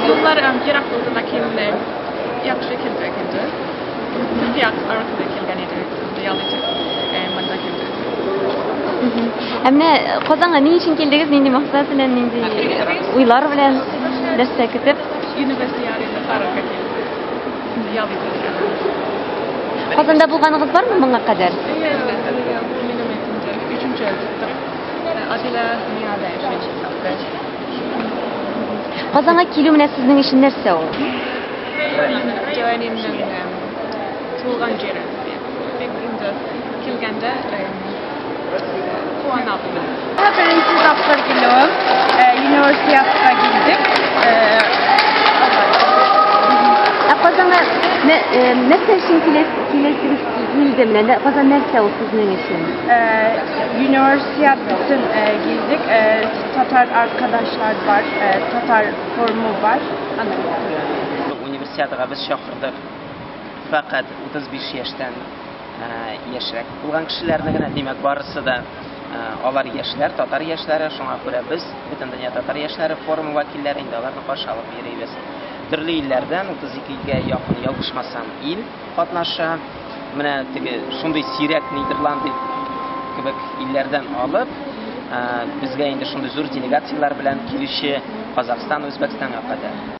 Юллар ерак булды, ләкин яхшы килдек инде. Күп арада килгән идек, ял итеп монда килдек. Ә менә Казанга ни өчен килдегез? Нинди максат белән, нинди уйлар белән, нәрсә көтеп? Универсиаданы карарга килдек. Ял итәргә. Казанда булганыгыз бармы моңа кадәр? Әйе, әлбәттә, бу минем инде өченче тапкыр. Адилә Миада өченче тапкыр. Казанга килү менә сезнең өчен нәрсә ул? Әниемнең туган җире. Бик инде килгәндә куанам. Беренче тапкыр килүем, университетка килдек. Ә Казанга нәрсә өчен киләсегез килде менә? Казан нәрсә ул сезнең өчен? Университет өчен килдек. Татар arkadaşlar бар, Tatar forumu бар. Универсиадага без чакырдык фәкать 35 яшьтән яшьрәк булган кешеләрне генә, димәк, барысы да алар яшьләр, татар яшьләре, шуңа күрә без Бөтендөнья татар яшьләре форумы вәкилләре инде аларны каршы алып йөрибез. Төрле илләрдән 32гә якын, ялгышмасам, ил катнаша. Менә теге шундый сирәк Нидерланды кебек илләрдән алып, безгә инде шундый зур делегацияләр белән килүче Казахстан, Үзбәкстанга кадәр.